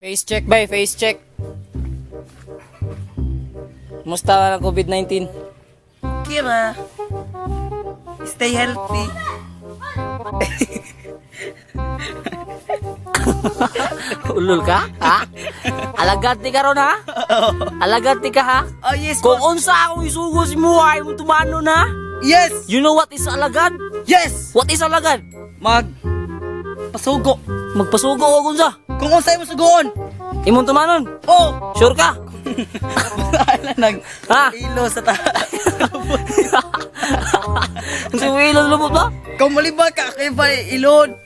Face check bay, face check. Musta ang COVID-19? Kira. Stay healthy. Ulol ka? Ha? Alagad ni ka ron ha? Alagad ni ka ha? Oh, yes, Kung boss. unsa akong isugo si mo ay mo tumano na. Yes! You know what is alagad? Yes! What is alagad? Mag pasugo. Magpasugo og unsa? Kung unsay mo sugoon. Imong tumanon? Oh! Sure ka? Ala nag Ha? ilo sa ta. Unsa mo ilon lubot ba? Kung maliba ka kay ba ilon.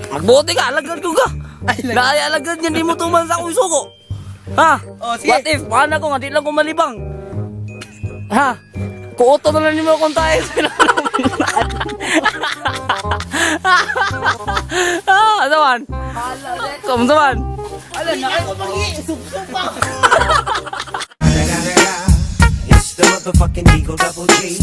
Magbuti ka, alagad ko ka. Ay, alagad. Naay alagad niya, di mo tuman sa akong isugo. Ha? Oh, sige. What if, paano ko nga, di lang ko malibang. Ha? Kuoto na lang nimo akong tayo. Ah, ano man? Kamusta man? Ala na kayo magi sup-sup pa. It's the motherfucking Eagle Double G.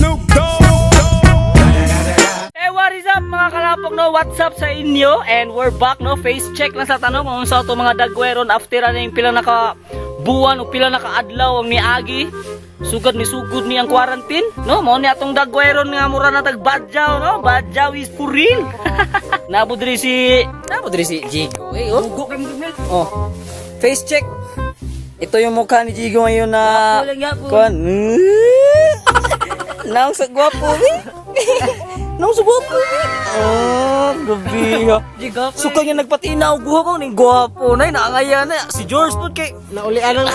Hey, what is up mga kalapok no? What's up sa inyo? And we're back no? Face check lang sa tanong kung sa ato mga dagweron after ano yung pila naka buwan o pila naka adlaw ang niagi. Sugad ni sugod ni ang quarantine, no? Mao ni atong dagweron nga mura na tag badyaw, no? Badyaw is for real. Nabo diri si Jigo. Eh, oh. Sugo kay mo. Oh. Face check. Ito yung mukha ni Jigo ngayon na Gwapo lang gwapo. Kuan. Naong sa gwapo eh. Naong sa gwapo eh. Oh, grabe ha. Jigo. Suka niya nagpatina og guha ko ning gwapo na naangaya na si George pud kay Naulian lang.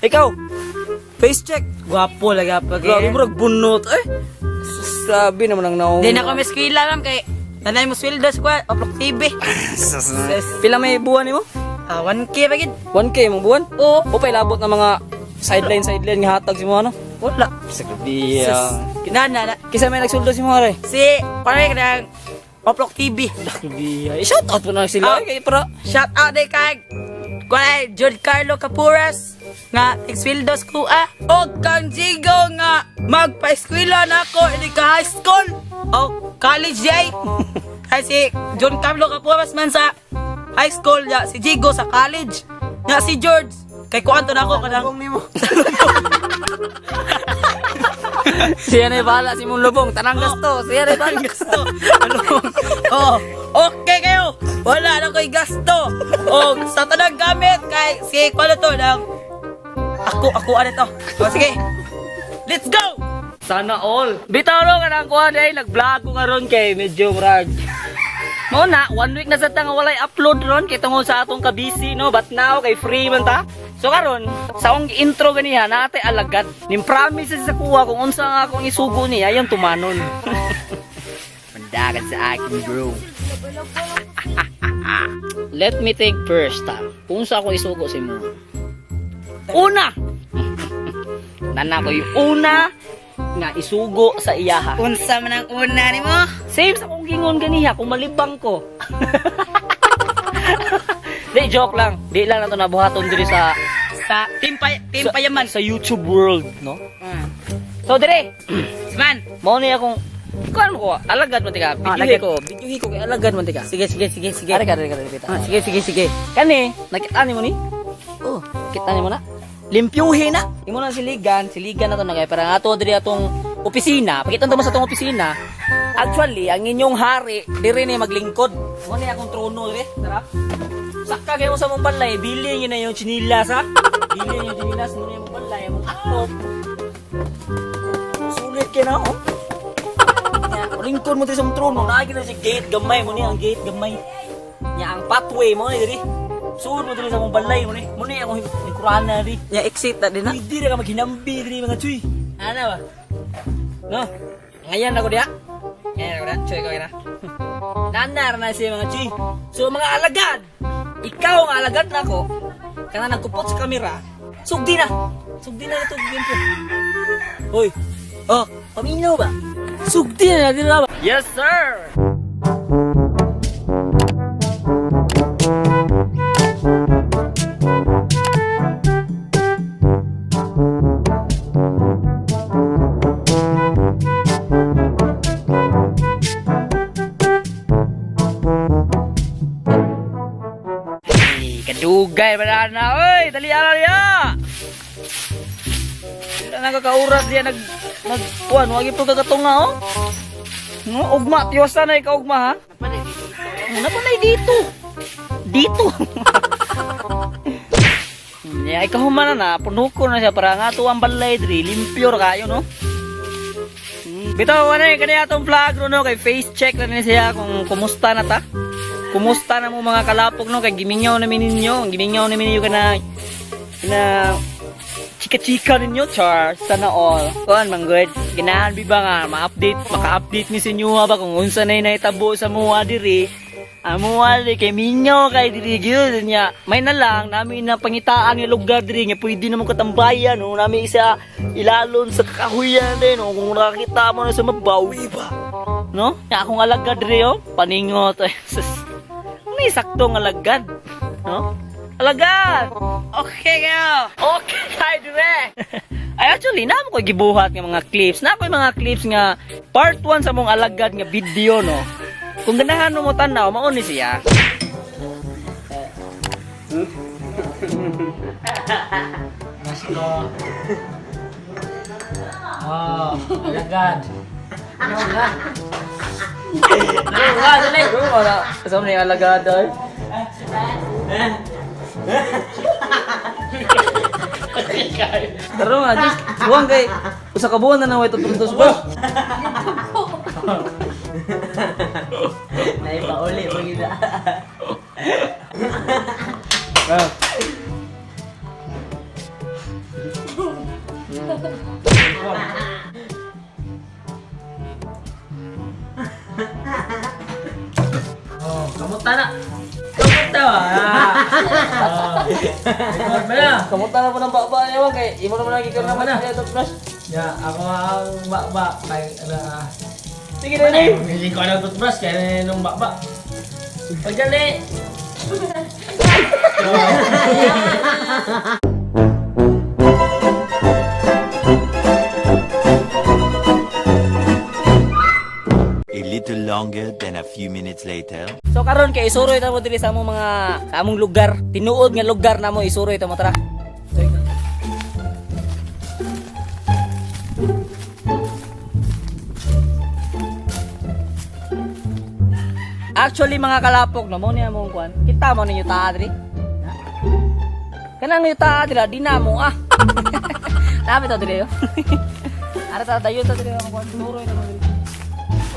Ikaw. Face check. Gwapo lang gwapo. Grabe murag bunot eh. Sus, grabe naman ang naong. Di na ko eskwela ma'am kay nanay mo sweldo sa kwa Oplok TV. Pila may buwan nimo? Ah, 1K ba gid? 1K mong buwan? Oo. O pa ilabot ng mga sideline sideline nga hatag si mo ano? Wala. Sa grabe. Sus. Kinana na. Kisa may nagsuldo si mo aray. Si pare kanang Oplok TV. Grabe. Shout out po na sila Ah. kay para Shout out day kay Kuan John Carlo Capuras nga exwildos ko ah. Og kang Jigo nga magpa-eskwela na ako ini ka high school o college day. Kay si John Carlo Capuras man sa high school ya si Jigo sa college. Nga si George kay kuan to nako kanang siya na bahala si mong lubong tanang gasto. Siya na bahala. gasto. Ano? Oh, okay kayo. Wala na ko'y gasto. Oh, sa tanang gamit kay si kuan na to nang ako ako ano to. Oh, sige. Let's go. Sana all. Bitaw no kanang kuha day nag-vlog ko karon kay medyo murag. Mao na, one week na sa tanga walay upload ron kay tungod sa atong ka-busy no, but now kay free man ta. So karon, sa akong intro ganiha naatay alagad. Nim promise sa kuha kung unsa nga akong isugo niya yung tumanon. Mandagan sa akin, bro. Let me think first, ha. Kung sa akong isugo sa imo. Una. Nana ko yung una nga isugo sa iyaha. Unsa man ang una nimo? Same sa kong gingon ganiha kung malibang ko. Di joke lang. Di lang na to nabuhaton diri sa Sa Team pa Team Payaman. sa YouTube world, no? Mm. So dire, Man. mao ni akong kuan mo ko, alagad man tika. Ah, Videohi alagad. ko, videohi ko kay alagad man tika. Sige sige sige sige. Ari ka, ari ka, ari ka. Ah, sige sige sige. Kani, nakita nimo ni? Oh, kita nimo na. Limpyuhi na. Imo na siligan, siligan na to na kay para nga ato diri atong opisina. Pakita mo sa atong opisina. Actually, ang inyong hari diri ni maglingkod. Mo ni akong trono diri. Tara. Saka kayo sa mong balay, bili niyo na yung chinilas ha. Bili niyo yung chinilas mo na yung balay, mong atop. Sulit kay na oh. Nya, lingkod mo diri sa mong trono, naa gyud na si gate gamay mo ni ang gate gamay. Nya ang pathway mo ni diri. Suod mo diri sa mong balay mo ni. Mo ni akong lingkurana diri. Ya exit na din na. Hindi ra ka maghinambi diri mga chuy. Ana ba? No. Ngayon ako diha. Ngayon ako diha. Chuy ko na. Nanar na siya mga chuy. So mga alagad, ikaw ang alagad nako. Kana nagkupot sa kamera. Sugdi na. Sugdi na ito limpyo. Hoy. Oh, paminaw ba? Sugdi na dili na ba? Yes, sir. Ay, kaduol. Dugay ba na oy, dali ara niya. Wala na kakauras diya nag nag kuan, wagi po kagatunga oh. No, ugma, tiwasa na ikaw ugma ha. Napanay dito. Dito. Ya, ikaw man na, punuko na siya para nga to ang balay diri, limpyo ra kayo no. Bitaw ano eh, kaniya atong vlog no, kay face check na ni siya kung kumusta na ta. Kumusta na mo mga kalapok no, kay gimingaw namin ninyo, gimingaw namin ninyo kana na chika-chika ninyo, char. Sana all. Kuan man good. Ganahan biba nga ma-update, maka-update ni sa inyo ba kung unsa na nahitabo sa muwa diri. Amuha diri kay mingaw kay diri gyud niya. May na lang nami na pangitaan nga lugar diri nga pwede na mo katambayan no. Nami isa ilalon sa kakahuyan din no. Kung nakakita mo na sa mabawi ba. No? Ya akong alagad diri oh, paningot. Ay, sus. May saktong alagad, no? Alagad! Okay kayo. Okay, tayo dire. Ay actually, na ko gibuhat nga mga clips. Na ko mga clips nga part 1 sa mong alagad nga video no. Kung ganahan mo tan-aw, mao ni siya. Oh, alagad. Ano dali. Wala. Kasama ni alagad ay. Taro nga, just buwang kay usa ka buwan na naway tutugtos ba? Naipauli mo gina. Oh, kamusta na? Kamusta ba? Oh. Record ba na? Kamusta na po ng baba niya kay imo naman lagi ka naman na toothbrush. Ya, ako ang bakba kay ano ah. Sige dali. Hindi ko alam toothbrush kaya nung bakba. Pagdali. A little longer than a few minutes later. So karon kay isuroy ta mo diri sa among mga sa among lugar, tinuod nga lugar namo isuroy ta mo tara. Actually mga kalapok no mo niya mong kuan. Kita mo ninyo ta diri. Kanang yuta dira di na mo ah. Dami to diri. Oh. Ara ta dayon ta diri ang kuan suroy ta mo diri.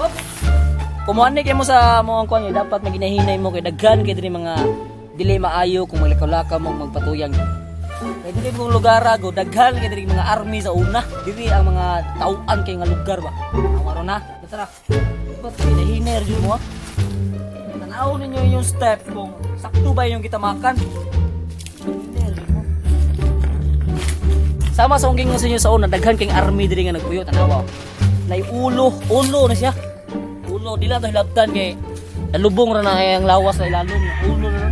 Op. Kumuha kay mo sa mo ang kuan dapat maginahinay mo kay daghan kay diri mga dili maayo kung maglakaw-lakaw mo magpatuyang. Kay diri kong lugar go daghan kay diri mga army sa una. Diri ang mga tauan kay nga lugar ba. Ang aron na. Tara. Dapat ginahinay ra jud mo ah. Tanaw ninyo yung step kung sakto ba yung gitamakan. Ginahinay ra jud mo. Sama sa ungking sa inyo sa una, daghan kay army diri nga nagpuyo tanawa. Nay ulo, ulo na siya. Ulo di lang to hilabtan kay nalubong ra na ang lawas na ilalom, ulo na.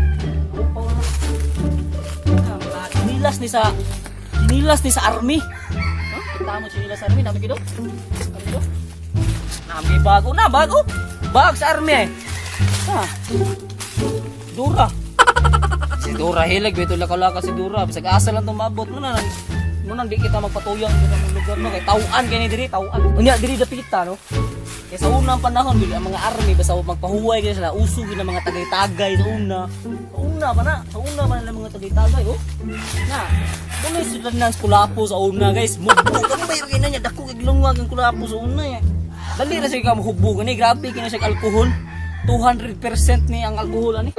Upaw na. Ah, mga Chinilas ni sa army. Huh? Kita mo chinilas sa army, nami gido. Nami gido. Nami bago na, bago. Bag sa army eh. Ha. Dura. Si Dura hilig bito laka-laka si Dura. Bisag asa lang tumabot mo na. Mo nang di kita magpatuyang sa among lugar no kay tauan kay ni diri tauan. Unya diri dapita no. Kay sa unang panahon gyud ang mga army basta magpahuway kay sila uso gyud ang mga tagay-tagay sa una. Sa una pa na, sa una pa na mga tagay-tagay oh. Na. Dunay sila na sa kulapo sa una guys. Mugbo ba yung ina niya dako kay lungwag ang kulapo sa una ya. Dali ra siya ka mohubog ani grabe kini siya alkohol. 200% ni ang alkohol ani.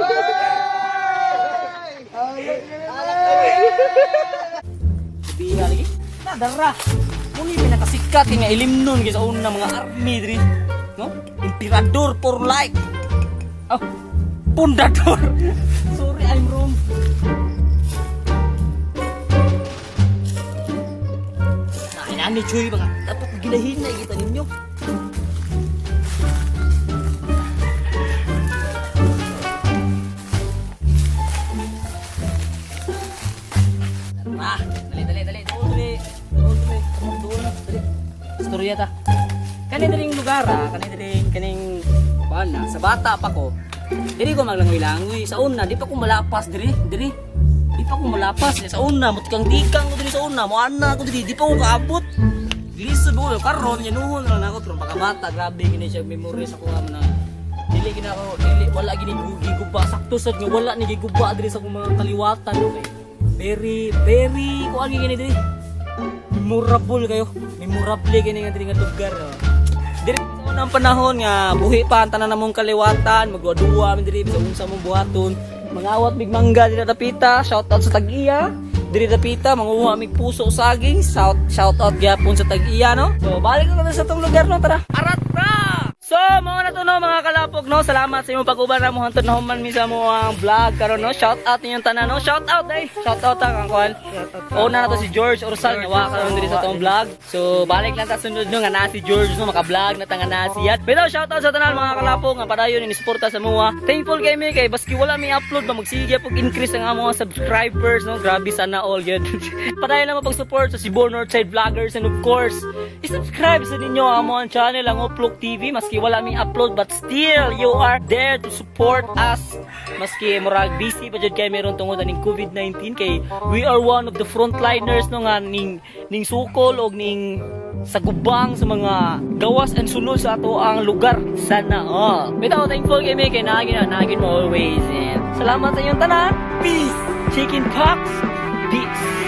Sabihin lagi. Nadara. Muni pinakasikat kay nga ilimnon kay sa una mga army diri. No? Emperador for life. Oh, pundador. Sorry, I'm wrong. Nah, ni Chuy mga dapat ginahinay kita ninyo. Ah, dali dali dali. Duol dali. Duol dali. Duol na dali. Istorya ta. Kani diring lugar ah, kani diring kaning kuan na sa bata pa ko. Diri ko maglangoy-langoy sa una, di pa ko malapas diri, diri. pa ko malapas. Sa una, mutikang-tikang ko diri sa una, mo ana ko diri, di pa ko kaabot. Lisod mo karon yanuhon na lang ako pero pagkabata, grabe gini siya memory sa kuha na dili gina ako, dili, wala gini giguba. Sakto sad nga wala ni giguba diri sa akong mga kaliwatan, no, kay very very kuan gini diri, memorable kayo, memorable kini nga diri nga lugar, no. Diri sa unang panahon nga buhi pa ang tanan namong kaliwatan, magduwa mi diri sa unsa mong buhaton, mangawat mig mangga diri dapita. Shout out sa tag-iya diri dapita, manguha mig puso saging. Shout out gyapon sa tag-iya, no. So balik na ta sa tong lugar, no. Tara, arat ra. So, mao na to, no, mga kalapog, no. Salamat sa imong pag-uban ra mo hantod na human mi sa mo ang vlog karon, no. Shout out ninyong tanan, no. Shout out ay. Shout out ang kuan. Una na to si George Orsal nga wa karon diri sa tong vlog. So, balik lang ta sunod, no, nga na si George, no, maka-vlog na ta nga na siya. Pero shout out sa tanan, mga kalapog, nga padayon ni suporta sa mua. Thankful kay mi kay baski wala mi upload ba, magsige pag increase ang among subscribers, no. Grabe, sana all gyud. Padayon lang mo pag-support sa Cebu Northside Vloggers and of course, i-subscribe sa ninyo ang among channel, ang Uplok TV. Maski wala mi upload, but still you are there to support us, maski murag busy pa jud kay meron tungod aning COVID-19, kay we are one of the frontliners, no, nga ning sukol og ning sagubang sa mga gawas and sulod sa ato ang lugar. Sana all. Bitaw, thankful kay mi kay naagi na naagi mo always, and salamat sa inyong tanan. Peace, chicken pox. Peace.